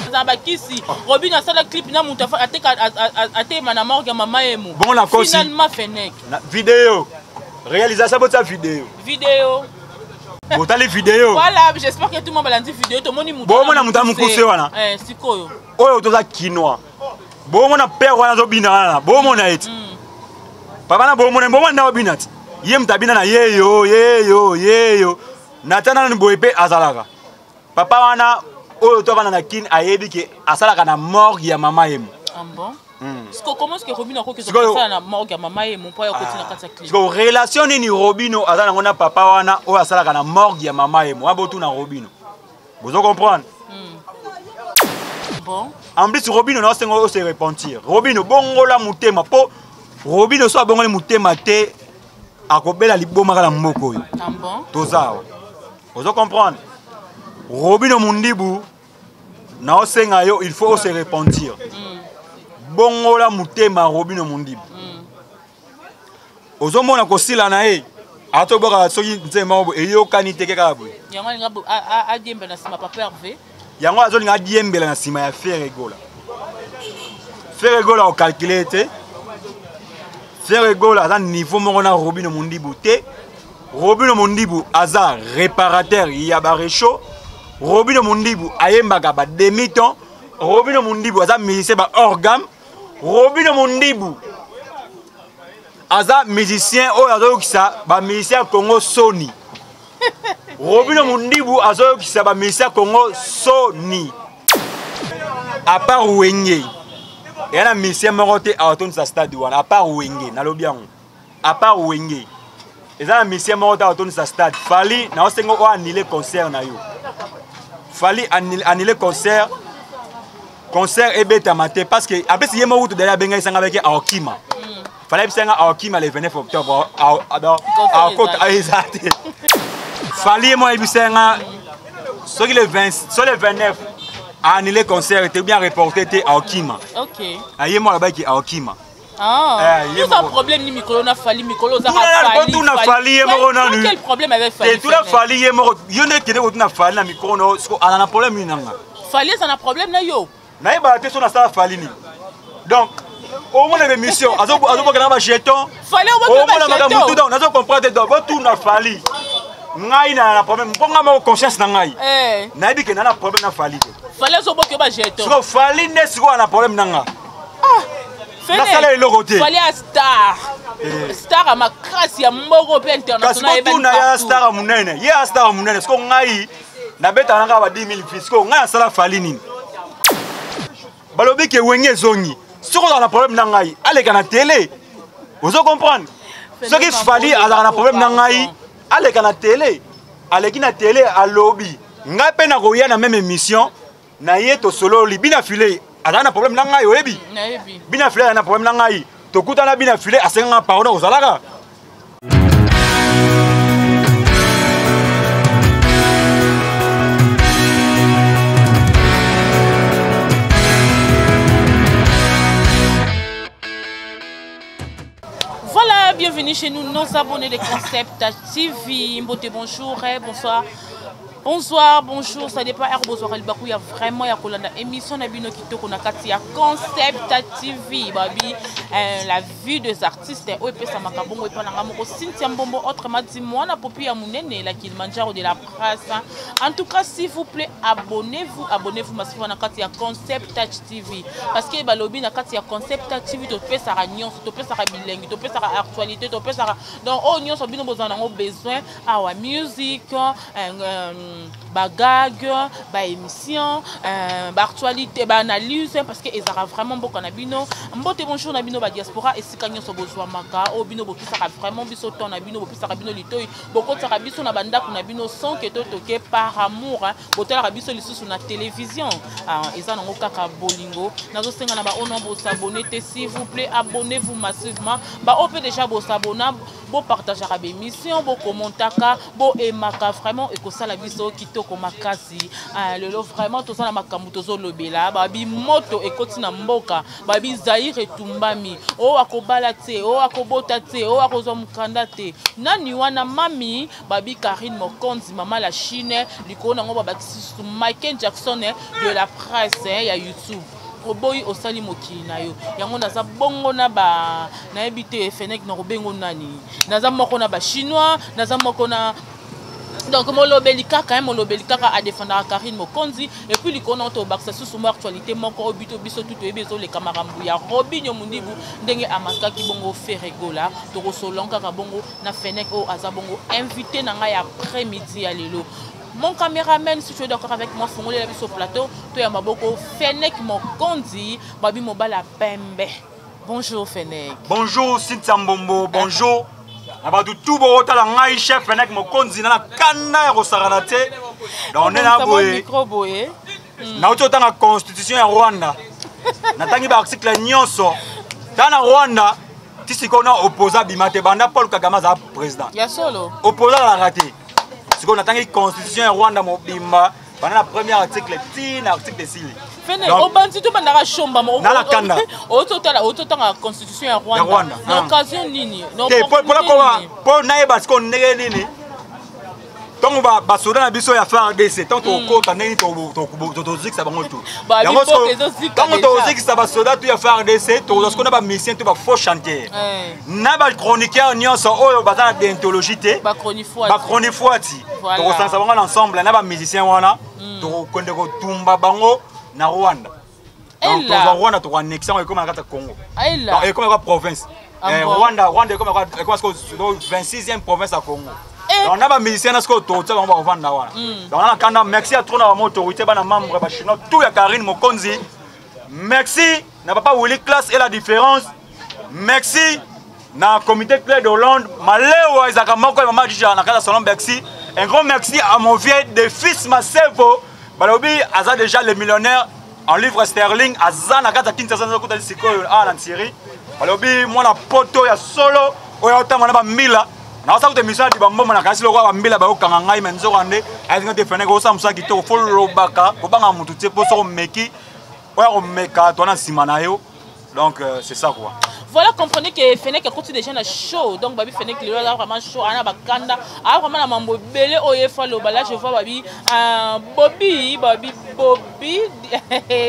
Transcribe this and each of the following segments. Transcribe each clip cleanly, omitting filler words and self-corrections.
Aza bakisi. Robin asala clip na mutu ateka atema na morgue ya mama Emo. Bongo na kosi. Finalement Fennec. Na vidéo. Réalisation botia vidéo. Vidéo. Botali vidéo. Voilà, j'espère que tout le monde balandi vidéo. Tomoni mutu. Bomona mutu amukuse wana. Eh, sikoyo. Oyo toza kinois. Bomona père wana azobina wana. Bomona eti. Papa na bomona bomona na obina ti. Ye mutu abina na yeyo yeyo yeyo. Nathan nanu boye mpe azalaka. Papa wana oyo to avanda na Kin ayebi ke asalaka na morgue ya mama Yemo. Ah bon? Siko comment est-ce que Robino akoki kosala na morgue ya mama Yemo mpo ya koti na kati ya clip? Siko relation nini Robino aza nango na papa wana oyo asalaka na morgue ya mama Yemo? Wana botuna Robino. Bozo comprendre? Bon. En plus Robino na osengo o se repentir. Robino bongola motema po Robino so abongoli motema te akobela liboma kala mboka oyo. Ah bon? Toza awa. Ozo comprendre? Robino Mundibu na osenga yo il faut se repentir. Bongola motema Robino Mundibu. Ozomona kosila na ye atobwaka soki nzembo moko boye eyokani te kaka boye. Yango alinga adiembela na nsima papa Hervé. Yango azolinga adiembela na nsima ya Ferre Gola. Ferre Gola ocalcule te. Ferre Gola aza niveau moko na Robino Mundibu te. Robino Mundibu aza réparateur ya ba réchaud. Robino Mundibu ayembaka ba demi-ton. Robino Mundibu aza musicien ba hors gamme. Robino Mundibu aza musicien oyo azoyokisa ba musicien ya Congo soni. Robino Mundibu azoyokisa ba musicien ya Congo soni. À part Wenge, eya na musicien moko te aotondisa stade wana. À part Wenge, nalobi yango. À part Wenge, eza na musicien moko te aotondisa stade. Fally na osengo oyo annule concert na yo. Fally annule concert. Concert ebetama te parce que en plus ye moko kutu d'ailleurs abengai sanga beke aokima. Fallait bisanga aokima le 29 octobre akota eza te. Fally ye moko ayebisanga soki le 20 soki le 29 annulé concert te ou bien reporté te aokima. OK. Aye moko alobaki aokima. Ah, Eh, ye tout un moko. problème ni mikolo na Fally mikolo oza Tuna nanu, kotuna Fally ye moko nanu. Quel problème avec Fally? Te tuna Fally ye moko yo nde kende kotuna Fally na micro no siko ala na problème nini nanga. Fally eza na problème na yo. Nayebaka te so nasala Fally nini. Donc omona émission azobokela na ba jeton. Fally obokela ba Omona makambo jeton. tout donc nazo comprendre te donc botuna Fally. Ngai na na problème mpo ngai moko conscience na ngai. Eh. Nayebi ke na na problème na Fally te. Fally azobokela ba jeton. Siko Fally nde sikoyo na problème na nga. Ah. Nasala eloko te. Fally ya star. Eh. Star ya makasi ya moko pe international Kasi botuna ya star ya monene. Ye ya star ya monene. Siko ngai nabetaka na kaka ba 10 000 vues. Siko ngai nasala Fally nini? Balobi ke Wenge ezongi. Soki ozala na problème na ngai, aleka na télé. Ozo comprendre? Soki Fally azalaka na problème na ngai, aleka na télé. Aleki na télé alobi. Ngai pe nakoya na même émission na ye tosololi bina filet azala na problème na ngai oyebi? Nayebi. Bina filet azala na problème na ngai. Tokutana bina filet asenganga pardon ozalaka. Voilà, bienvenue chez nous, nos abonnés de Concept TV. Mbote, bonjour, eh, bonsoir. Bonsoir, bonjour, ça dépend. R bonsoir, El Bakou, il y a vraiment ya kolanda émission na bino kitoko na kati ya Concept TV. Babi, la vie des artistes, oyo epesa makambo epa na nga moko Cynthia Mbombo, autrement dit mwana popi ya munene la Kilimanjaro de la presse. En tout cas, s'il vous plaît, abonnez-vous, abonnez-vous massivement na kati ya Concept TV parce que balobi na kati ya Concept TV topesaka nyonso, topesaka bilengi, topesaka actualité, topesaka donc oyo nyonso bino bozala nango besoin awa musique, ba gag, ba émission, ba actualité, ba analyse parce que ezaka vraiment mboka na bino. Mbote bonjour na bino ba diaspora esika nyonso bozwa maka oyo bino bopisaka vraiment biso temps na bino, bopisaka bino litoi, bokotisaka biso na bandako na bino sans que totoke par amour, hein. Botalaka biso lisusu na télévision. Ah, eza nango kaka bolingo. Nazosenga na ba oyo non bosabonner te, s'il vous plaît, abonnez-vous massivement. Ba oyo pe déjà bosabonna, bo partageaka ba émission, bo commentaka, bo aimaka vraiment ekosala biso. biso kitoko makasi. Ah, lelo vraiment toza na makambo tozolobela, babi moto ekoti na mboka, babi Zaire etumbami, oyo akobala te, oyo akobota te, oyo akozwa mokanda te. Nani wana mami babi Karine Mokonzi, mama la Chine, likolo nango babakisi susu Michael Jackson de la presse ya YouTube. Oboyi osali mokili na yo yango. Naza bongo na ba, nayebi te fenek na kobengo nani, naza moko na ba Chinois, naza moko na, donc molobeli kaka, molobeli kaka adefendaka Karine Mokonzi. Et puis likolo nango tobakisa susu mwa actualité moko oyo bito biso tu toyebi, ezoleka, makambo ya Robinio Mundibu, ndenge amakaki bongo Ferre Gola. Tokosolola kaka bongo na Fenek oyo aza bongo invité na ngai après midi ya lelo. Mon caméraman, si tu es d'accord avec moi, fongolela biso plateau, toya maboko Fenek Mokonzi, babi mobala pembe. Bonjour Fenek. Bonjour Cynthia Mbombo, bonjour na bato tu bootala ngai chef Fenek Mokonzi na kanda ya kosakana te. Donc nde na boye boye. Nauti otanga constitution ya Rwanda, natangi baarticle nyonso. Ta na Rwanda ti sikoyo na opposant abima te, banda Paul Kagame aza président. Ya solo. Opposant azalaka te. Sikoyo natangi constitution ya Rwanda mobimba, banda na premier article ti na article esili. Fene, obandi to bandaka shomba. Na kanda. Ototala, ototanga constitution ya Rwanda na occasion nini? Te, mpona koma, mpo nayeba sikoyo ndenge nini ntango basoda na biso ya FARDC, ntango tokokota, ndenge nini tozikisa bango tu. Yango ntango tozikisa basoda tu ya FARDC, tokozwa sikoyo na bamusicien to bafaux chanteur na bachroniqueur nyonso oyo baza na déontologie te, bachronifuati. Tokosangisa bango na ensemble na bamusicien wana, tokokende kotumba bango na Rwanda. Donc tozwa Rwanda, tokoannexe yango, ekoma na kati ya Congo, ekoma kwa province Rwanda. Rwanda ekoma sikoyo 26e province ya Congo. Donc na bamusicien na sikoyo totia bango, bakovanda wana. Donc na kanda, merci ya trop na bamo autorité, bana membre bachinois tout ya Karine Mokonzi. Merci na papa Willy Classe et la différence. Merci na comité Claire de Hollande, malewa ezalaka moko ya mama Jija na kati ya salon. Merci, un grand merci à mon vieux de fils Masevo, balobi aza déjà le millionnaire en livre sterling, aza na kati ya Kinshasa, nazokutani sikoyo awa na Thierry. Balobi mwana poto ya solo oyo aotanga na bambila, naosala kuta émission ya dibamboma na kasi lokola bambila bayokanga ngai me nzoka nde ayezinga te. Feneke osala mosala kitoko, fo lobaka, kobanga motu te, mpo soko omeki oyo akomeka to na nsima na yo. Donc c'est ça quoi. Voilà, comprenez que Fenek akoti déjà na show. Donc babi Fenek lelo aza vraiment show, ana bakanda, aza vraiment na mambo ebele oyo efa loba. Là je vois babi Bobby, babi Bobby,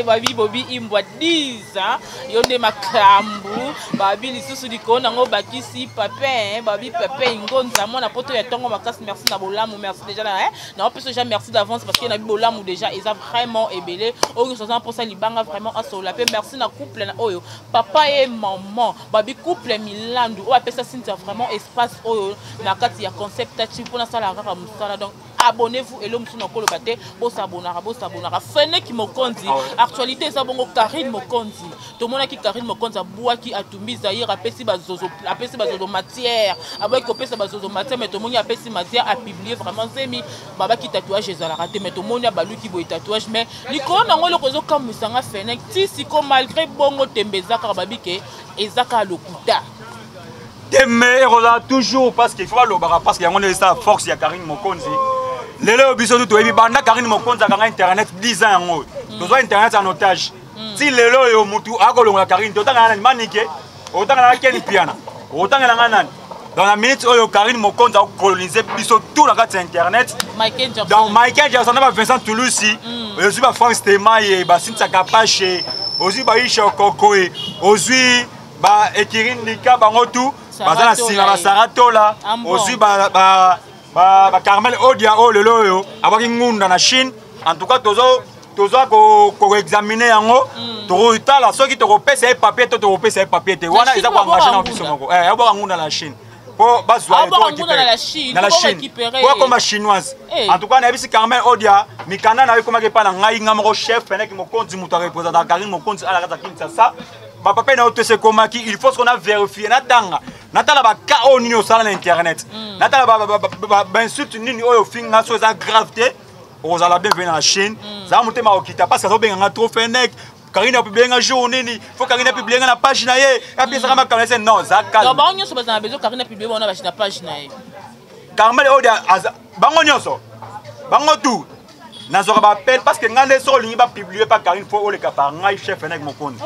babi Bobby Imbwa 10, hein? Yo nde makambu, babi lisusu likolo nango bakisi Papin, babi Papin Ingonza, mwana poto ya ntongo makasi. Merci na bolamu, merci déjà na, hein? Na opesa déjà merci d'avance parce que na bolamu déjà eza vraiment ebele. Oyo nyonso aza mposa libanga vraiment asolola mpe. Merci na couple na oyo papa et maman, babi couple Milandu oyo apesa Cynthia vraiment espace oyo na kati ya Concept Touch mpona asalaka kaka mosala. Donc abonnez-vous, elo mosusu nakoloba te, bosabonaka, bosabonaka. Feneki Mokonzi, actualité eza bongo Karine Mokonzi. Tomonaki Karine Mokonzi abwaki, atumbi Zaire, apesi bazozo, apesi bazozo matière, abwaki kopesa bazozo matière, mais tomoni apesi matière, apublie vraiment zemi. Babaki tatouage ezalaka te, mais tomoni abaluki boye tatouage. Mais likolo nango eloko ezokamwisanga, Fenek, ti siko malgré bongo tembe eza kaka, babi ke eza kaka lokuta. Tembe ekozala toujours parce que il faut balobaka, parce que yango nde esala force ya Karine Mokonzi. Lelo oyo biso tu toyebi, banda Karine Mokonzi akanga internet 10 ans, yango oyo tozwa internet en otage ti lelo oyo. Mutu akolongola Karine te, otangana nani? Manike otangana na Ken Piana, otangela nga nani? Dans la minute oyo Karine Mokonzi akocolonise biso tout na kati ya internet. Donc Michael Jackson na ba Vincent Tulusi, ozwi ba Frank Stemaye, ba Cynthia Kapashe, ozwi ba Isha Kokoe, ozwi ba Ekirin Lika, bango tu baza na nsima, basara Tola, ozwi ba Carmel Odia oyo lelo oyo abwaki ngunda na Chine. En tout cas tozo toza koexamine yango, tokotala soki tokopesa ye papier to tokopesa ye papier te. Wana eza koengage na biso moko. Abwaka ngunda na Chine mpo bazwa na la Chine po akoma chinoise. En tout cas nayebisi Carmel Odia, mikanda na yo ekomaki epa na ngai, nga moko chef Feneki Mokonzi, moto arepresentaka Karine Mokonzi ala kati ya Kinshasa. Bapapier na yo to ese ekomaki, il faut ce qu'on a vérifié, natanga, natala baka oyo nini osala na internet, natala bainsulte nini oyo ofinga. So eza grave te, okozala bienvenu na Chine. Zala motema kokita, parce que azobenga nga trop Fenek, Karine apublie nga jour nini, faut Karine apublie nga na page na ye, apiesaka makambo ese. Non, za calme. Bango nyonso bazala besoin Karine apublie bango na page na ye. Carmel oyo, bango nyonso. Bango tout nazwaka baappel parce que ngai nde soki olingi bapublie pa Karine, fo oleka par ngai, chef Fenek Mokonzi.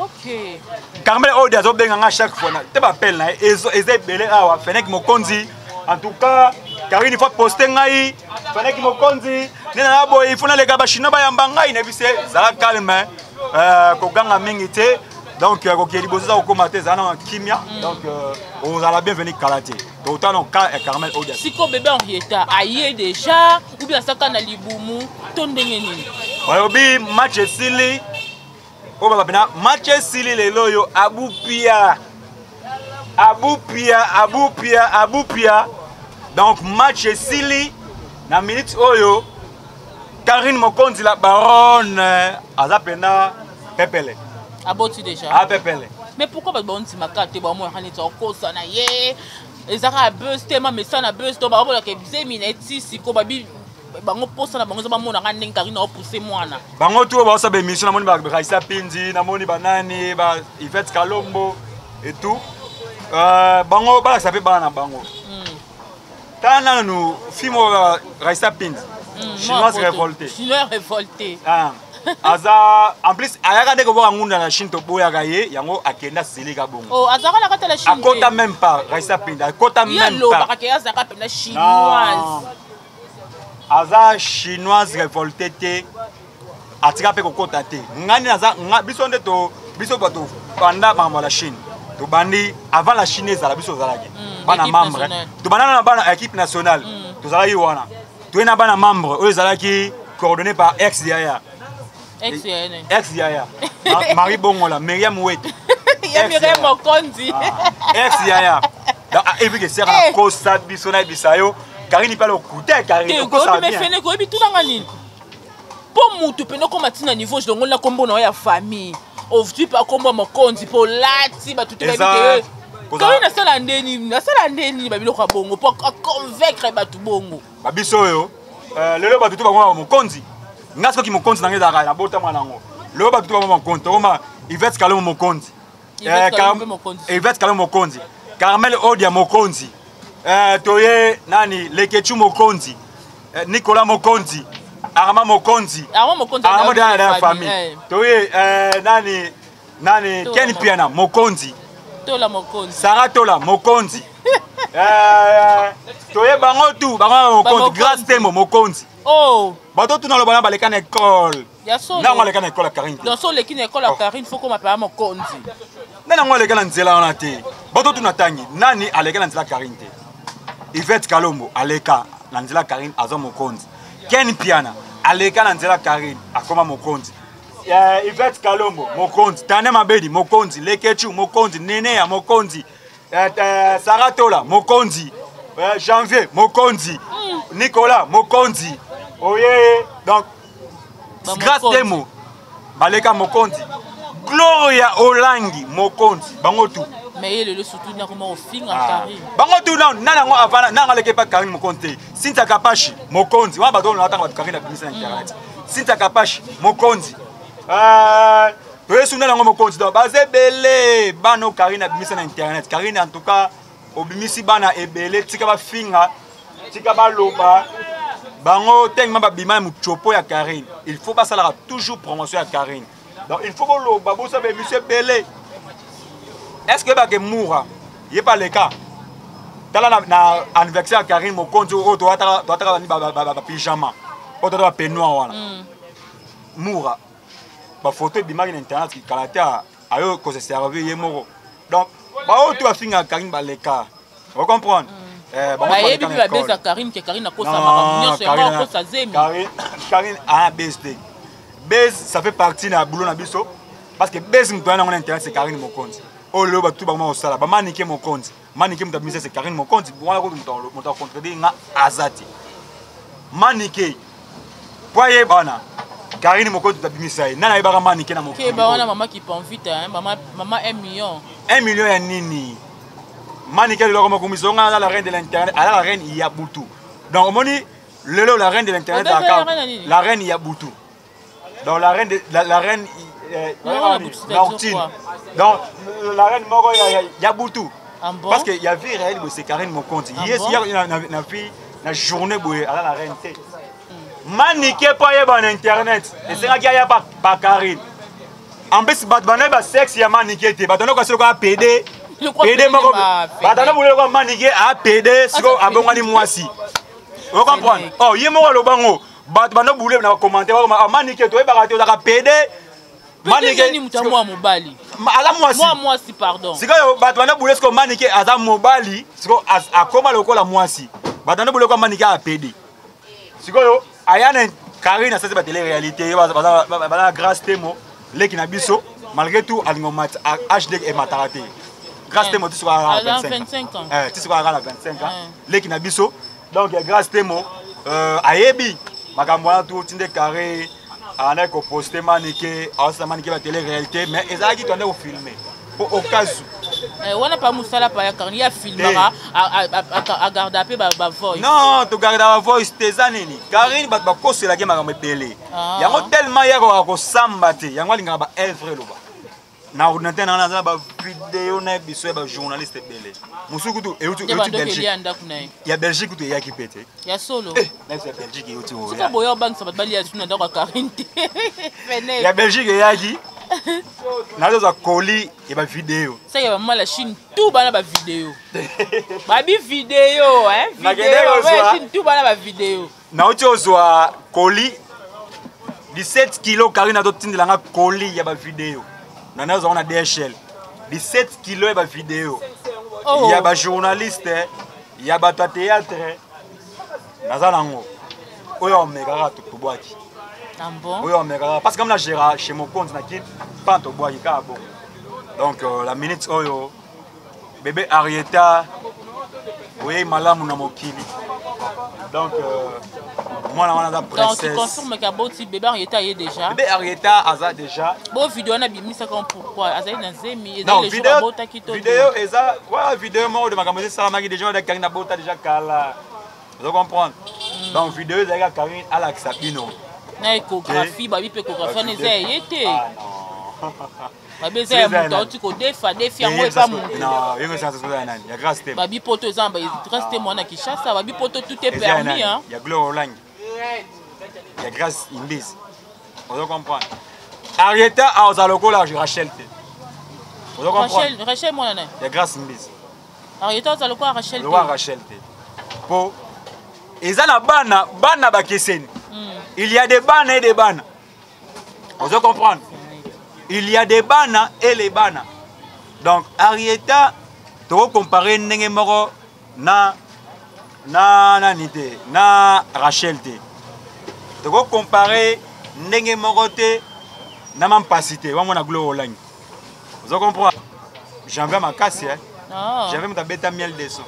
Carmel Odi azobenga ngai chaque fois te, baappel na ye eza ebele awa. Fenek Mokonzi, en tout cas Karine, faut poste ngai Fenek Mokonzi nde na boye, il faut naleka bachinois bayamba ngai. Nayebi se zala calme, koganga mingi te. Donc kokende liboso eza kokóma te, ezala na kimia. Donc ozala bienvenu kala te, totala ka ya Carmel Odia. Siko bébé Henrietta aye déjà ou bien asaka na libumu to ndenge nini? Balobi match esili, oyo baba mpena match esili lelo oyo. Abupia, abupia, abupia, abupia. Donc match esili na minute oyo. Karine Mokonzi la baronne aza mpena pepele. Aboti déjà? Apepele. Mais pourquoi bato baondimaka te? Baomonaka neti akosa na ye, eza kaka buzz te, mamesa na buzz to baomonaka zemi na ye ti siko babi bango mposa na bango eza bamonaka ndenge Karine aopousse mwana. Bango tu oyo baosala baémission, namoni Baraisa Pindi, namoni banani, ba Ivete Kalombo et tout, bango balakisa mpe bana na bango. Tala nanu film oyo, Raisa Pindi, chinoise révoltée. Chinois révolté. Ah, aza en plus ayaka nde koboka ngunda na Chine, toboyaka ye yango, akenda selika bongo. Oh, azalaka na kati ya la Chine? Akota même pas. Raisa Pindi akota ye même pas. Alobaka ke azalaka mpena chinoise. Aza chinoise révolté te, atika mpe kokota te. Ngai nde naza biso nde to biso bato banda makambo ya la Chine, tobandi avant la Chine ezala. Biso tozalaki bana équipe membre. Nationale. Tobanda na bana équipe nationale, tozalaki wana, toye na bana membre oyo ezalaki coordonné par ex yaya. Ex ya ene? Ex yaya Marie Bongola, Myriam Wete. Ya Miriam Mokonzi. Ex yaya. Donc ebi ke sera Eh. kosa biso na bisa yo Karine mpe lokuta ya Karine te okosa koyebi me bien. Fene koyebi tunanga nini mpo mutu pene okóma ntina niveau longola nkombo na yo ya famille, ozwi mpe akombo ya mokonzi mpo olati bato te. Eza Bayebi te. Karine asala ndeni, asala ndeni babiloko ya bongo mpo aconvaincre bato bongo. Babiso oyo lelo bato to bango mokonzi, nga soki mokonzi na ngai ezalaka nabotama nango. Lelo bato to bango mokonzi, tokoma Ivete Kalombo mokonzi. Yvette Kalombo mpe mokonzi. Ivete Kalombo mokonzi, Carmel Odia mokonzi, toye nani, Lekechu mokonzi, Nicolas mokonzi, Arma mokonzi. Arma mokonzi. Arma aza na na famille. Famille. Toye nani nani, Tola Ken Piana mokonzi. Tola mokonzi. Sara Tola mokonzi, toye bango tu bango mokonzi. Bamokonzi. Grace Temo mokonzi. Oh. Bato tuna loba na baleka na ekole. Ya solo? Nango aleka na ekole ya Karine te. Donc so oleki na ekole ya Oh. Karine, fo koma paya mokonzi. Nde nango aleka na nzela wana te. Bato tuna tangi nani aleka na nzela ya Karine te. Ivete Kalombo aleka na nzela ya Karine, aza mokonzi. Ken Piana aleka na nzela ya Karine, akoma mokonzi. Ivete Kalombo mokonzi, Tane Mabedi mokonzi, Lekechu mokonzi, Neneya mokonzi, Sara Tola mokonzi, Janvier mokonzi, Nicolas mokonzi, oye donc Ba Grâce mokonzi. Temo baleka mokonzi, Gloria Olangi mokonzi, bango tu. Mais ye lelo surtout nakoma kofinga Ah. Karine. Bango tu nani yango avana nani aleki epa Karine mokonzi te. Cynthia Kapashi mokonzi, wana bato oyo natanga bato Karine abimisa na internet. Cynthia Kapashi mokonzi, toyesu nani yango mokonzi. Donc baza ebele bana oyo Karine abimisa na internet. Karine, en tout cas obimisi bana ebele. Tika bafinga, tika baloba bango tellement babima ya mutsopo ya Karine. Il faut basalaka toujours promotion ya Karine. Donc il faut boloba, bosala baémission ebele. Est ce que oyebake Mura ye mpe aleka? Tala na anniversaire ya Karine Mokonzi oyo toataka bapyjama, oyo toata bapeignoir wana. Mura bafoto ebimaki na internet kala te, ayo kose servir ye moko. Donc baoyo to bafingaka Karine baleka, ocomprendre? Bayebi mpe babeza Karine ke Karine akosa makambo nyonso, yango akosa zemi. Karine aya base te. Base, ça fait partie na boulot na biso, parce que base moto aya nango na internet, c'est Karine Mokonzi. Oyo lelo bato bakoma kosala bamanike mokonzi, manike moto abimisa, c'est Karine Mokonzi. Wana kutu moto acontredire nga aza te. Manike po ayebana, Karine Mokonzi moto abimisa ye. Nani ayebaka manike na mokili? Keba wana mama Kipanvita, hein, mama, mama 1 million. 1 million ya nini? Manike lelo akoma komisa onga aza la reine de l'internet, aza la reine ya butu. Donc omoni lelo la reine de l'internet. Obeza Azalaka la reine ya nini? La reine ya butu. Donc la reine de, la reine Non, la butu, c'est-à-dire nocturne. quoi? Donc la reine moko ya butu. Ah bon? Parce que ya vie réelle boye, c'est Karine Mokonzi. Ah Ye bon? ya na vie na journée boye, aza la reine te. Manike mpo ayeba na internet esengaki aya pa Karine. En plus bato bandaki basexe ya Manike te, bato bandaki kasi lokola pede pede moko, bato bandaki boye lokola Manike a pede, sikoyo abongwani mwasi. O comprendre? Oh, ye moko aloba ngo, bato bandaki boule na bacommentaire bakoma Manike toyebaka te ozalaka pede. Manike moto ya mwa mobali, aza mwasi, mwa mwasi pardon. Sikoyo bato banda boule, sikoyo Manike aza mobali, sikoyo akoma lokola mwasi, bato banda boule lokola Manike a pede. Sikoyo aya na Karine asasi ba télé réalité, baza na Grâce Temo leki na biso, malgré tout alingo mat HD emataka te. Grâce Temo ti sikoyo aza na 25 ans, eh ti sikoyo aza na 25 ans, leki na biso. Donc Grâce Temo ayebi makambo wana tu tinde carré andaki koposte Manike, aosala Manike ba télé réalité, mais ezalaki to andaki kofilme po au cas où wana pa mosala pa ya Karine, ye afilmaka, agarda mpe bavoice. Non, togarda bavoice te. Eza nini, Karine bato bakoselaki makambo ebele yango tellement ye akoka kosamba te, yango alingaka baevre eloba na ordinateur nanga. Naza na bavideo na biso ya bajournaliste ebele, mosusu kutu euti Belgique, ya Belgique kutu eyaki mpe te. Ya solo? Na biso ya Belgique euti. Soki boya obangisa bato balia su na ndako ya Karine te. Ya Belgique eyaki, nazozwa koli ya bavideo. Saki ya bamama la Chine tout bana bavideo, babi video Chine tout bana bavideo. Nauti ozwa koli 17 kilo, Karine azotindelanga koli ya bavideo na nazwango na DHL, 17 kilo ya bavideo ya bajournaliste, ya bato ya théâtre. Naza nango oyo omekaka, tobwaki oyo omekaka, parce que na gera chez mokonzi na Kine pan, tobwaki kaka bongo. Donc la minute oyo bébé Arieta oyei malamu na mokili, donc mwana wana aza princesse. Confirme que aboti bébé Arieta ye déjà? Bébé Arieta aza déjà. Bo video wana bimisaka pourquoi azali na zemi? Ezali le jour abotaki to? Video eza wana, video moko de makambo esalamaki déjà wana, Karine abota déjà kala, ozo comprendre? Donc video ezalaki Karine alakisa bino. Na échographie, babi mpe échographie wana eza ye te, babi eza ya moto auti kodefa defi yango epa moto. Babi poto eza Grâce te mwana Kinshasa, babi poto tout est permis. Ya Gloire Olangi, ya Grâce Imbisi, ozo comprendre? Arieta aoza lokola Rachel te, ozo comprendre? Rachel mwana na ya Grâce Imbisi. Arieta aza lokola Rachel te? Lokola Rachel te, po eza na bana, bana bakeseni. Il y a des bana et des bana, ozo comprendre? Il y a des bana et les bana. Donc Arieta tokocompare ndenge moko na nani te, na Rachel te, tokocompare ndenge moko te na mampasi te wamona Gloire Olangi, ozo comprendre? Janvier makasi, eh? Ah. Janvier moto abeta miel de son,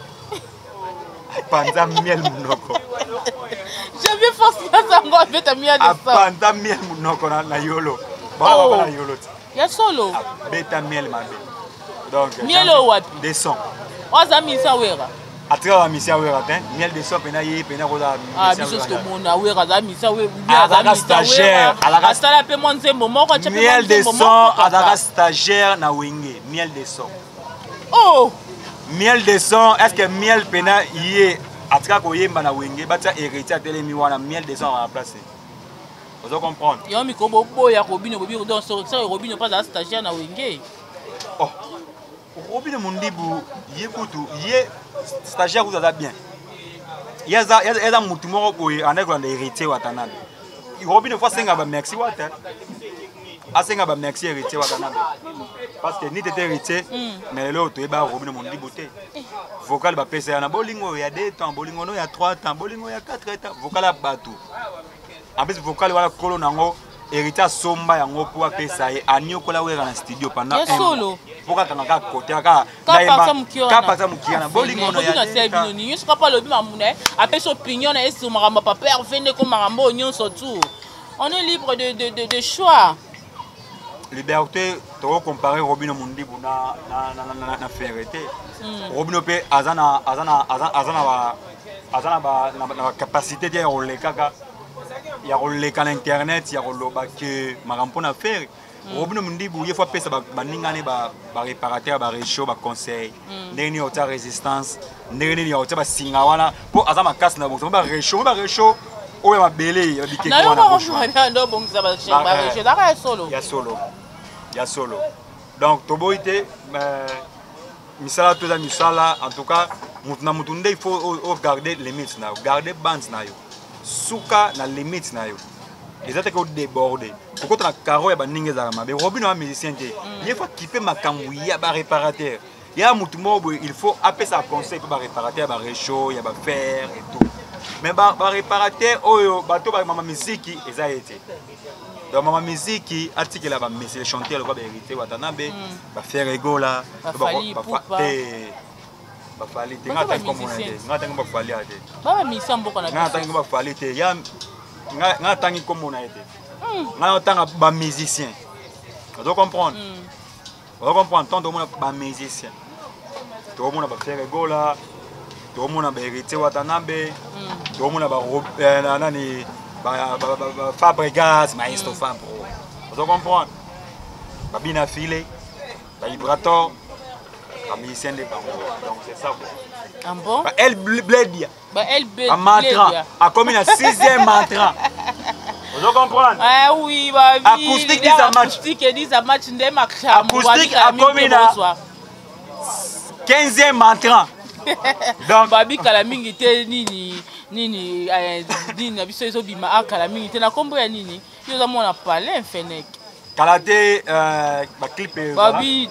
apanza miel monoko. Janvier force nazango abeta miel de son. Apanza miel monoko na yolo baa na yolo te. Ya solo? Abeta miel mabe. Donc miel oyo wapi? De son. Oyo aza misa Wera. Atikaka misia Wera te, miel de son mpena ye mpena kozala. Biso tomona Wera aza misa. Azalaka stagiaire. Asala mpe mwa nzembo moko. Miel de son azalaka stagiaire na Wenge, miel de son. Oh. Miel de son, est ce que miel mpena ye atikaka koyemba na Wenge, batia Héritier atelemi wana, miel de son na place, ozo comprendre? Yo miko boboya Robino, bobi donc soko Robino mpe azala stagiaire na Wenge. Oh, Robino Mondibu ye kutu ye stagiaire kutu aza bien, ye aza mutu moko boye andaki kolanda Héritier Watanabe. Robino faut asenga bamerci wata, asenga bamerci Héritier Watanabe, parce que ni tete Héritier, mais lelo toyeba Robino Mondibu te. Vocal bapesa ya na bolingo ya 2 temps, bolingo no ya 3 temps, bolingo ya 4 temps, vocal ya bato. En plus vocal wana kolo nango Héritier asomba yango mpo apesa ye, aniokola Wera na studio pendant un mois mpo kakanga kaka kote kaka kapasa mokiana bolingo no ya bino nyonso. Kapa alobi makambo na ye, apesi opinion na ye sur makambo ya papa Herve, ndeko makambo oyo nyonso tout, on est libre de choix. Liberté, tokocompare Robino Mondibu na Ferre te. Robino mpe aza na bacapacité te ya kolekaka, ya koleka na internet, ya koloba ke makambo mpona Ferre. Robino Mondibu ye faut apesa baningani baréparateur, baréchaud, baconseil ndenge nini ya kotia résistance, ndenge nini ya kotia basinga wana mpo aza makasi na boso baréchaud, baréchaud. Oyo mabele ya bikeko wana. Na yo bongisa ba réchaud. Ezalaka ya solo. Ya solo. Ya solo. Donc toboyi te, mais misala to eza misala. En tout cas, mutu na mutu nde il faut ogarder limite na yo, garder bande na yo, suka na limite na yo. Eza te kodéborde, kokota na caro ya baninga ezalaka mabe. Robino ya musicien te, ye faut akipe makambo ya baréparateur ya mutu moko boye. Il faut apesa conseil mpe baréparateur ya baréchaud, ya bafer et tout, mais baréparateur oyo bato bamama miziki eza ye te. Donc mama miziki atikela bamessie chanteur lokwa bahéritier Watanabe, baFerre Gola. Te, baFally te. Nga atangi komona te, nga atangi baFally a te. Nga atangi baFally te, ya nga atangi komona ye te. Nga otanga bamusicien, ozo comprendre, ozo comprendre. Tant tomona bamusicien, tokomona baFerre Gola, tokomona bahéritier Watanabe, tokomona nani, Fabregas, maestro Fabro, ozo comprendre, babina file, bavibrator, bamusicien nde bango. Donc c'est ça quoi. Ah bon? Ba El Bledia. Ba LB. Bamantra akomi na sixième mantra, ozo comprendre. Ah oui, ba Acoustique disa match. Acoustique disa match nde makambo. Acoustique akomi na 15e mantra. Donc babikala mingi te. Nini nini nini na biso ezobima akala mingi te na nkombo ya nini? Yo oza mwana palais fenek. Kala te, baclip. Babi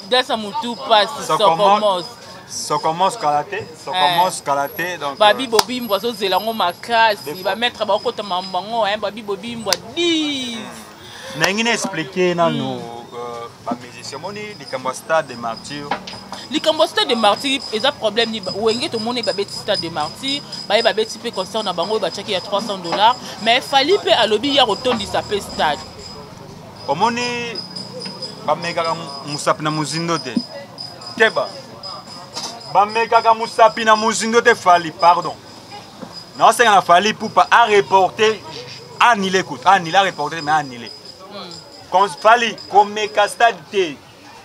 dasa mutu pasi sokomos. Sokomos kala te, sokomos kala te. Donc babi bobimbwa azozela yango makasi, bamaître bakokota mambo bango, babi bobimbwa 10. Ndenge na expliquer nano bamusicien, omoni likambo ya Stade de Martyr. Likambo ya Stade de Martyr eza problème ni Wenge. Tomoni babeti Stade de Martyr, baye babeti mpe concert na bango oyo batiaki ya 300 $, mais Fally mpe alobi ya kotondisa mpe stade. Omoni, bamekaka mosapi na mozindo te. Keba, bamekaka mosapi na mozindo te. Fally, pardon, naosenga na Fally Ipupa areporte, annulé kutu, annulé, areporte mais annulé. Fally, komeka stade te,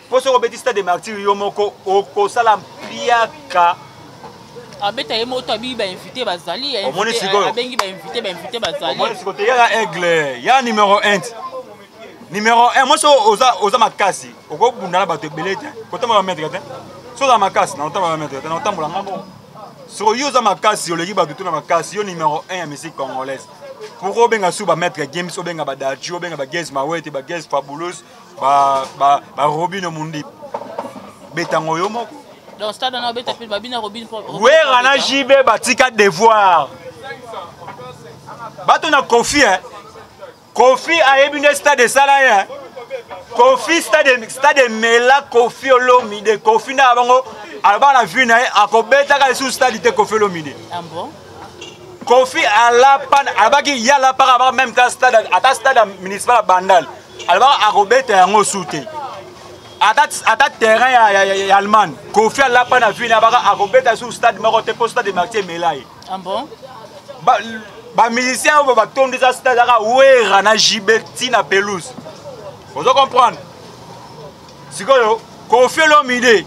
mpo soki obeti Stade de Martyr yo moko, okosala mpiaka. Abeta ye moto, abi bainvité bazali. Omoni sikoyo? Abengi bainvité, bainvité bazali. Omoni sikoyo te? Yaka aigle ya numéro 1, numéro 1. Moi so oza, oza makasi, okobunda na bato ebele te, kotambola bamaître te. So oza makasi na otambola bamaître te, na otambola nga moko. Soko yo oza makasi, oleki bato to na makasi, yo numéro 1 ya musique congolaise, pourquoi obenga su bamaître Games, obenga badadju, obenga bagaz mawete, bagaz fabulous, barobino mundi? Betango yo moko. Donc stade wana obeta mpe babina Robin. Wera na JB batika devoir bato na Kofi, eh. Kofi ayebi nde stade esala ye. Kofi stade, stade emela Kofi Olomide. Kofi nde bango alobaka na vie na ye akobetaka lisusu stade te, Kofi Olomide. Ah bon? Kofi alapa, alobaki ye alapaka abaka même ta stade, ata stade municipal ya Bandal, alobaka akobeta yango su te, ata terrain ya Allemagne. Kofi alapa na vie na abaka akobeta su stade moko te, mpo Stade Martyr emela ye. Ah bon? Bamusicien oyo batondisa stade aka Wera na JB ntina pelouse, ozo comprendre. Sikoyo Kofi Olomide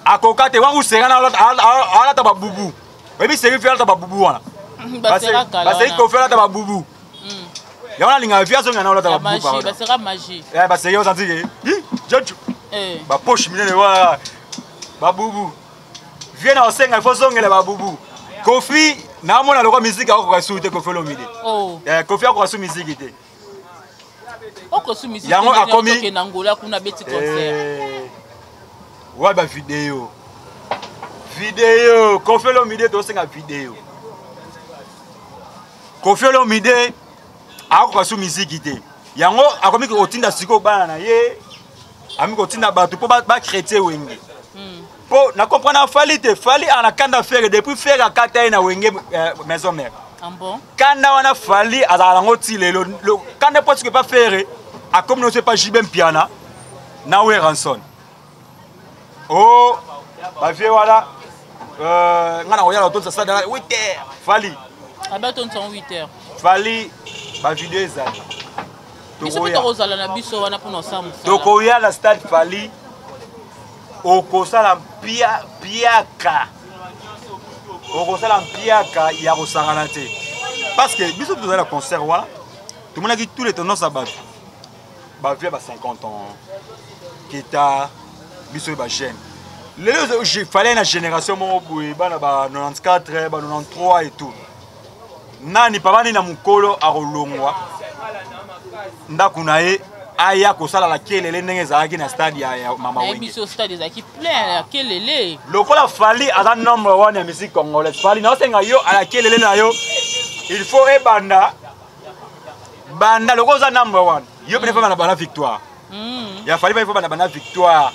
akoka te wangu sera na alata babubu. Oyebi seri fi alata babubu wana, baseri Kofi alata babubu yango. Nalingaka fi azonga na olata babubu, baseri ozantike jojo bapoche minene wana, babubu. Vie na osenga, ifo ozongela babubu. Kofi naamona lokwa misiki akokoka su te, Kofi Olomide. Kofi akoka su misiki te. Yango akomi na Angola kuna abeti concert. Wa bavideo, video Kofi Olomide, tosenga video Kofi Olomide akokoka su misiki te. Yango akomi kotinda sikoyo bana na ye, akomi kotinda bato mpo bachrétien Wenge, mpo na comprendre Fally te. Fally ana kanda Ferre depuis Ferre akata ye na Wenge Maison Mère. Ah bon? Kanda wana Fally azala nango ti lelo. Kanda mpo soki epa Ferre akomi noso epa JB Mpiana na Werrason o bavie wana, nga na koyala kotondisa stade 8 heures. Fally Abatondisa 8 heures. Fally, bavideo ezali. Biso mpe tokozala na biso wana mpona osala mosala. Tokoya na stade. Fally, okosala mpiaka, okosala mpiaka ya kosangana te. Parce que biso tozali na concert wana, tomonaki tous les tendances ya bato bavie ba 50 ans kita biso oyo bajeune lelo fallait na génération moko boye bana ba 94, ba 93 et tout. Nani papa nini na mokolo akolongwa ndako na ye aya kosala la kelele ndenge ezalaki na stade ya Mama Wenge? Biso stade ezalaki plein ya kelele. Lokola Fally aza nombre wana ya musique congolaise, Fally, naosenga yo ala kelele na yo, il faut ebanda banda. Lokola oza nombre wana, yo pene fo bana victoire ya Fally, faut bana bana victoire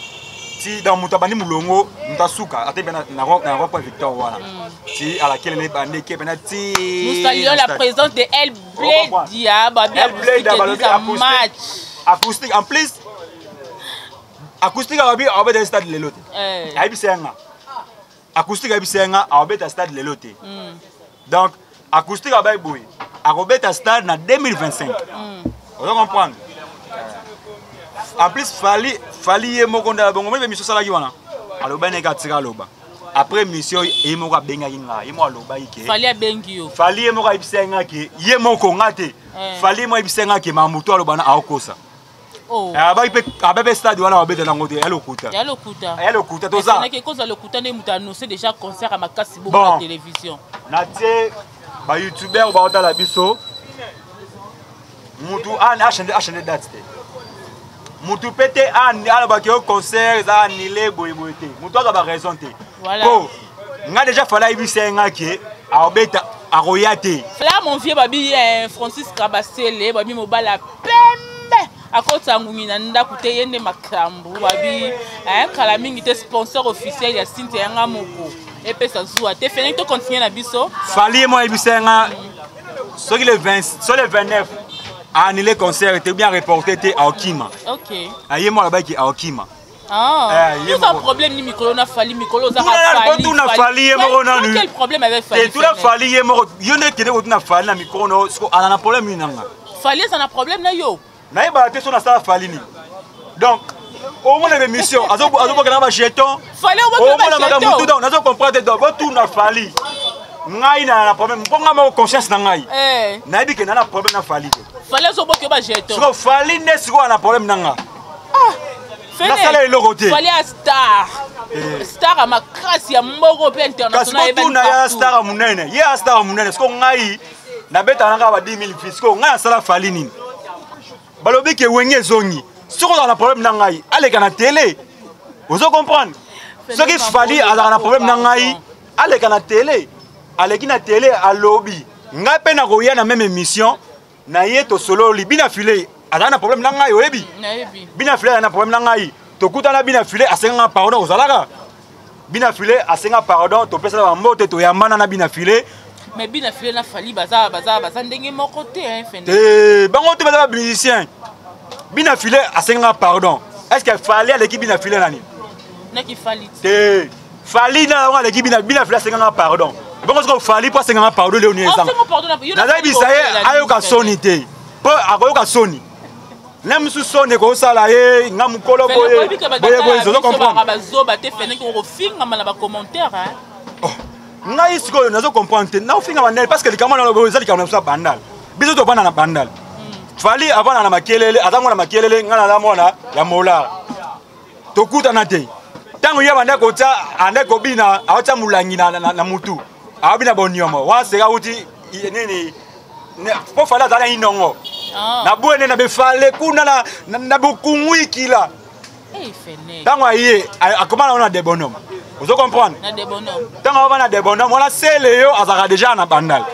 ti donc moto abandi molongo, moto asuka ate mpe na rond-point victoire wana ti ala kelele ebandi eke pena ti. Nous saluons la présence de El Bledia, babi acoustique match. Acoustique, en plus acoustique ababi abeta stade lelo te. Ayebisa yanga acoustique, ayebisa yanga abeta stade lelo te. Donc acoustique abai boye akobeta stade na 2025, ozo comprendre? En plus Fally, Fally ye moko nde bongo moni mission asalaki wana, aloba ndenge atika aloba. Après mission, ye moko abengaki nga, ye moko alobaki ke Fally abengi yo? Fally ye moko ayebisa nga ke ye moko nga te. Fally ye moko ayebisa nga ke mamutu aloba na aokosa. Abaki mpe abe mpe stade wana babeta nango te, ya lokuta. Ya lokuta. Ya lokuta toza. Ekozala lokuta nde moto annonce déjà concert ya makasi bongo na télévision. Natie bayoutubeur baotala biso, mutu achange date te, mutu mpe te alobaki yo concert eza annulé boyeboye te, mutu aza baraison te. Po nga déjà Fally ayebisa ye nga ke aobeta, akoya te. Là, mon vieux babi Francis Kabasele, babi mobala pembe akota ngungi na ndako te, ye nde makambo. Babi kala mingi te, sponsor officiel ya Sinte yanga moko epesa zuwa te. Feneki tocontinue na biso. Fally ye mo ayebisa ye nga soki le 20, so le 29 annulé concert te ou bien reporté te, aokima. Aye mo alobaki aokima. Oza problème ni mikolo na Fally, mikolo ozakotuna Fally ye moko nanu. Quel problème avec Fally? Tuna Fally ye moko, yo nde kende kotuna Fally na mikro no siko aza na problème nini nanga. Fally eza na problème na yo? Nayebaka te so nasala Fally nini. Donc omona bémission azobokela bajeton, omona makambo tout, donc nazo comprendre te. Donc botuna Fally, ngai na problème mpo ngai moko conscience na ngai nayebi ke na na problème na Fally te. Fally azoboki bajeton? Siko Fally nde sikoyo na problème na nga, nasala eloko te. Fally ya star, star ya makasi ya moko mpe international. Kasi botuna ya star ya monene, ye ya star ya monene. Siko ngai nabetaka nanga ba 10 000 fi, siko ngai nasala Fally nini? Balobi ke Wenge ezongi, soki ozala na problème na ngai, aleka na télé, ozo comprendre? Soki Fally azalaka na problème na ngai, aleka na télé. Aleki na télé, alobi, ngai mpe nakoya na même émission na ye, tosololi. Bina file azala na problème na ngai, oyebi bina file azala na problème na ngai. Tokutana, bina file asenganga pardon, ozalaka bina file asenga pardon, topesana bambote, toyambana na bina file. Mais bina file na Fally baza ndenge moko te. Te, bango te, baza bamusicien. Bina file asenganga pardon, est ce que Fally aleki bina file nani? Naki Fally. Te, Fally na yango aleki bina. Bina file asenganga pardon, bongo soki Fally mpo asenganga pardon leo nini ezanga? Nazayebisa ye ayoka soni te, mpo akoyoka soni na mosusu, soni ekosala ye nga mokolo boye boye boye, ozo comprendre? Bazoba te, feneki okofingama na bacommentaire. Ngai sikoyo nazo comprendre te, naofinga bandele parce que likambo na eza likambo na biso ya Bandal. Biso tovanda na Bandal, Fally avanda na Makelele, aza mwana Makelele, ngai naza mwana ya Molar, tokutana te. Ntango ye bande kotia, ande kobina, aotia molangi na mutu, aobina boniomo wana seka uti nini, mpo Fally azala na inongo na bwene na befale kuna na bokungwikila. Ntango aye akoma na wana Debonhomme, ozo comprendre? Ntango aova na Debonhomme wana, sele yo azalaka déjà na Bandal,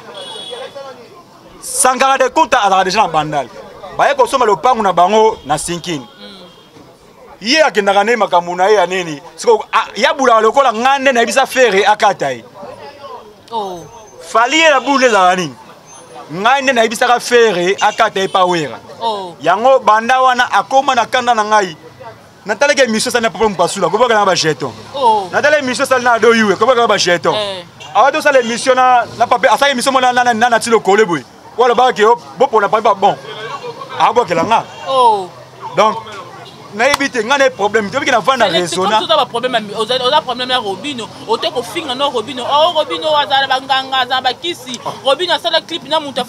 Sankara de Kunta azalaka déjà na Bandal, baye kosomba lopangu na bango na Sinkini. Ye akendaka nde makambo na ye ya nini siko yabulaka lokola ngai nde nayebisa Ferre akata ye. Fally ye na bulu ezalaka nini? Ngai nde nayebisaka Ferre akata ye pa Wera. Yango banda wana akóma na kanda na ngai. Natalaki émission esali na Papa Mopasula, kobwaka na bajeton. Natala émission esali na Ado Yuwe, kobwaka na bajeton. Awa tosala émission na pape, asala émission mo na ti lokole boye, oyo alobaka ke bopona pape, bon, abwakela nga. Donc Nayebi te, ngai na problème te, obiki na vanda raisonna. Oza baproblème, oza problème ya Robino, ote kofinga no Robino. O Robino azala banganga, azala bakisi. Robino asala clip na moto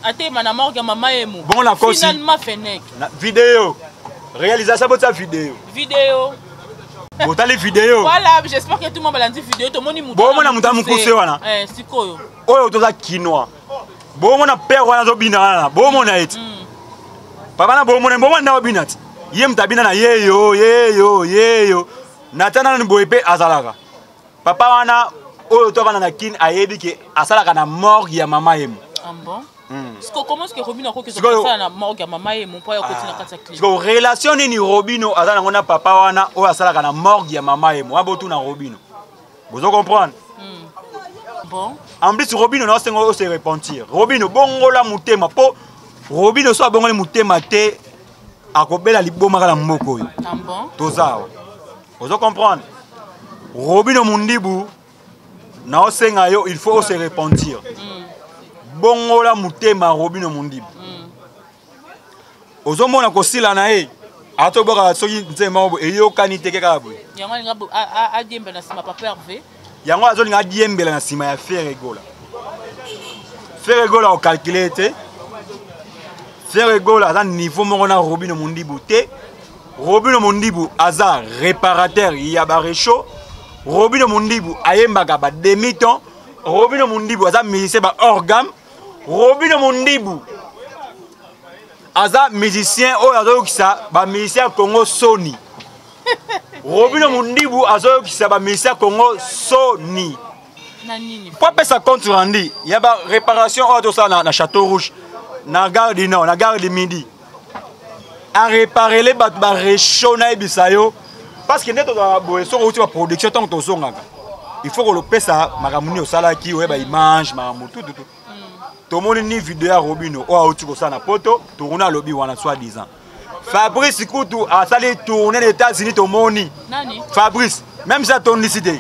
atema na morgue ya mama Yemo. Bongo na kosi finalement Fenech vidéo réalisation, botia vidéo. Vidéo. Botali vidéo. Voilà, j'espère que tout le monde balandi vidéo, tomoni moto. Bomona moto amokuse wana. Eh, sikoyo oyo toza kinois, bomona père wana azobina wana, bomona ete papa na bomona, bomona nde abina ti ye moto abina na yeyo yeyo yeyo nata nanu boye mpe azalaka papa wana oyo to avanda na Kine, ayebi ke asalaka na morgue ya mama Yemo. Ah bon? Siko comment est-ce que Robino akoki kosala na morgue ya mama Yemo mpo ya koti na kati ya clip? Siko relation nini Robino aza nango na papa wana oyo asalaka na morgue ya mama Yemo wana? Botuna Robino, bozo comprendre. Bon. En plus, Robino naosenga ose repentir. Robino, bongola motema, mpo Robino so abongoli motema te, akobela liboma kaka na mboka oyo. Ah bon? Toza awa, ozo comprendre. Robino Mundibu, naosenga yo, il faut ose repentir. Bongola motema, Robino Mundibu. Ozomona kosila na ye, atobwaka soki nzembo moko boye eyokani te kaka boye. Yango alinga adiembela na nsima papa Hervé. Yango azolinga adiembela na nsima ya Ferre Gola. Ferre Gola ocalcule te. Ferre Gola aza niveau moko na Robino Mundibu te. Robino Mundibu aza réparateur ya baréchaud. Robino Mundibu ayembaka ba demi ton. Robino Mundibu aza musicien ba hors gamme. Robino Mundibu aza musicien oyo azoyokisa bamusicien ya Congo soni. Robino Mundibu azoyokisa bamusicien ya Congo soni. Na nini? Po apesa compte rendu ya baréparation oyo tosala na Château Rouge, na gare du Nord, na gare du Midi, aréparele bato baréchaud. Nayebisa yo, parce que nde tozalaka boye, soki outi baproduction, ntango tozongaka, il faut kolopesa makambo nini osalaki, oyeba image, makambo tututu. Tomoni ni video ya Robino oyo auti kosala na Poto, tourne alobi wana soi disant Fabrice kutu asali tourne na États-Unis, tomoni. Nani? Fabrice, même si atondisi te,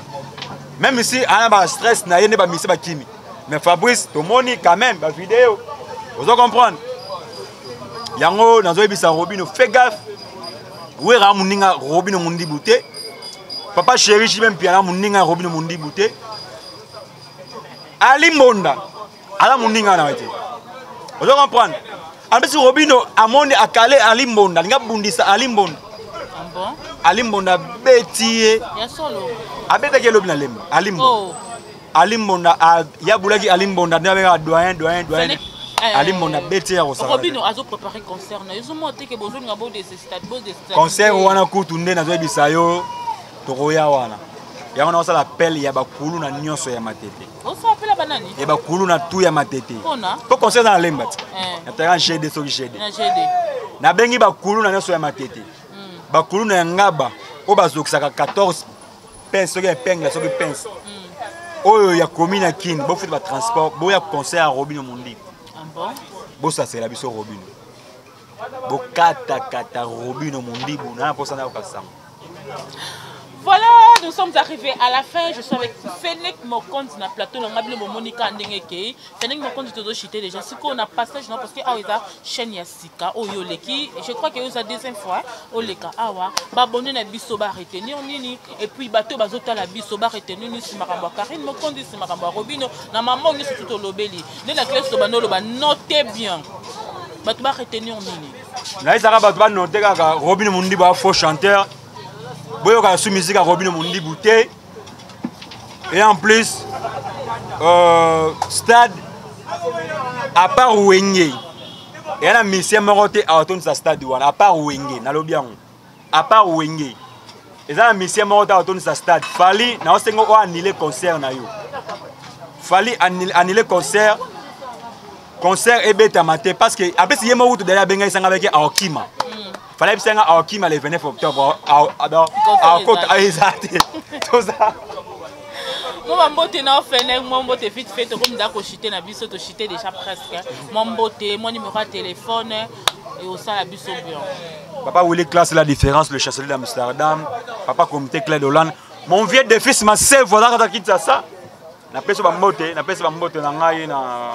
même si ana bastress na ye nde bamisi bakimi, mais Fabrice tomoni quand même bavideo, ozo comprendre. Yango nazoyebisa Robino, fais gaffe. Wera moninga Robino Mundibu te. Papa chéri JB Mpiana moninga Robino Mundibu te. Ali Mbonda aza moninga na ye te, ozo comprendre. Apesi Robino amoni akale Ali Mbonda, alingi abundisa Ali Mbonda. Ah bon? Ali Mbonda abeti ye. Ya solo? Abetaki elobi na Lemba Ali Mbonda. Oh. Ali Mbonda yabulaki Ali Mbonda nde abengaka doyen, doyen, doyen. Ali Mbonda abeti ye ya kosala. Robino azoprépare concert na ezomona te ke bozolinga bodésestabiliser. Concert wana kutu nde nazoyebisa yo, tokoya wana. Yango naosala appel ya bakulu na nyonso ya Matete. Osala appel ya banani? Ya bakulu na tu ya Matete. Mpona? Mpo concert eza na Lemba ti Eh. na terrain GD, soki GD. Na GD. Nabengi bakulu na nyonso ya Matete, bakulu na ya Ngaba oyo bazokisaka 14 pince, soki epingle, soki pince oyo ya komi na Kini, bofuta batransport, boya concert ya Robino Mondibu. Ah bon? Bosasela biso Robino, bokatakata Robino Mondibu na mposa nayoka sango. Voilà, nous sommes arrivés à la fin. Je suis avec Fennec Mokonzi na plateau. Na ngabile Monika ndenge kei. Fennec Mokonzi, tozo chité déjà. Si on a passage non, parce que awa eza chaîne ya sika oyo leki. Je crois que eza deuxième fois oleka awa. Ba abonné na biso ba retenir nini et puis bato bazotala biso ba retenir nini si makambo ya Karine Mokonzi, si makambo ya Robino na maman nyonso tout olobeli. Nde na classe to bandolo ba noter bien. Bato ba retenir nini? Nayesaka bato banote kaka Robino Mondibu a faux chanteur, boyokaka su musique ya Robino Mondibu te. Et en plus, stade, à part Wenge, eya na musicien moko te aotondisa stade wana. À part Wenge, nalobi yango, à part Wenge, eza na musicien moko te aotondisa stade. Fally, naosenga oyo annule concert na yo. Fally, annule concert, concert ebetama te, parce que apesi ye moko kutu dali abengai sanga beke aokima. Fally ayebisa nga aokima le 29 octobre, akota eza te, toza. Mo bambote na ofene, mwa mbote vite fait, tokomi nda kochite na biso, tochite déjà presque. Mwa mbote, mwa numéro ya téléphone e osala biso bien. Papa Willy Classe, la différence, le chancelier d'Amsterdam, papa comité Claire d'Hollande, mon vieux de fils Masevo azalaka Kinshasa. Napesi bambote, napesi bambote na ngai na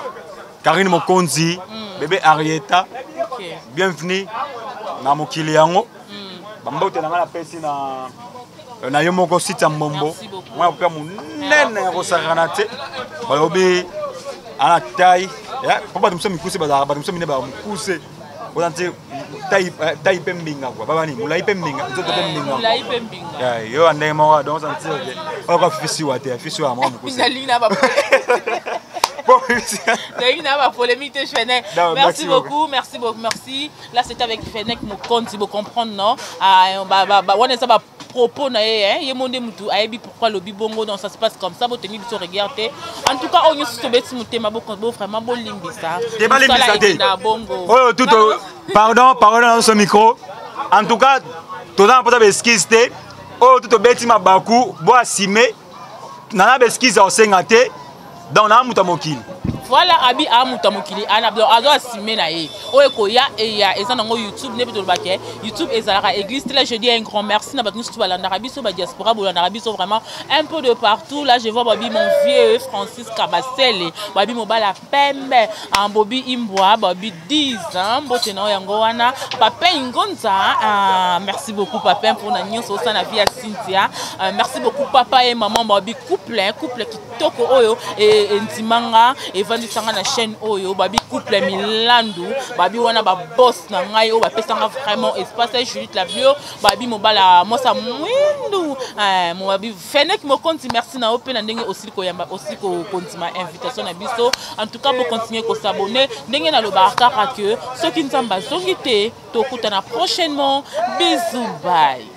Karine Mokonzi, bébé Arieta. Bienvenue na mokili yango. Bambote na ngai napesi na na yo moko site ya mbombo, mwana mpe monene ya kosakana te. Balobi ana tai mpo bato mosusu mikuse bazalaka, bato mosusu mine baka mokuse oza nti tai mpe mbinga kua babani molai mpe mbinga, nzoto mpe mbinga yo ya ndenge moko. Donc oza nti oyoka fisiwa te, fisiwa mwa mokuse. Nalingi na ba polémique te, Fennec. Merci beaucoup, merci beaucoup, merci. Là, c'était avec Fennec Mokonzi, vous comprendre, non? Ah, ba ba ba wana eza ba propos na ye, hein. Ye monde mutu ayebi pourquoi lobi bongo, donc ça se passe comme ça, boteni biso regarde te. En tout cas, oyo nyonso tobeti motema, bo bo vraiment bolimbisa. Te balimbisa te. Oyo tout, pardon, pardon na ce micro. En tout cas, toza na mposa ba excuse te. Oyo tout tobeti mabaku, bo assumer. Nana ba excuse ya kosenga te. Donc naa moto ya mokili. Voilà, abi a moto ya mokili ana, donc azo assume na ye. Oyo ekoya eya, eza nango YouTube nde tolobaka YouTube ezalaka église te. Là, je dis un grand merci na bato nyonso balandaka biso, badiaspora bolandaka biso vraiment un peu de partout. Là, je vois babi mon vieux Francis Kabasele, babi mobala pembe, Bobi Imbwa, babi 10 mbote na oyo yango wana, Papin Ngonza. Ah, merci beaucoup Papin mpona nyonso osala na vie ya Cynthia. Ah, merci beaucoup papa et maman, babi couple, couple kitoko oyo endimanga, evandisanga na chaîne oyo, babi couple Milandu, babi wana baboss na ngai oyo bapesanga vraiment espace, Judith Lavio, babi mobala mwasa mwindu, babi Fennec Mokonzi. Merci na yo mpe na ndenge osili koyamba, osili kondima invitation na biso. En tout cas, bocontinue kos'abonner. Ndenge nalobaka kaka ke soki Nzambe azongi te, tokutana prochainement. Bisous, bye.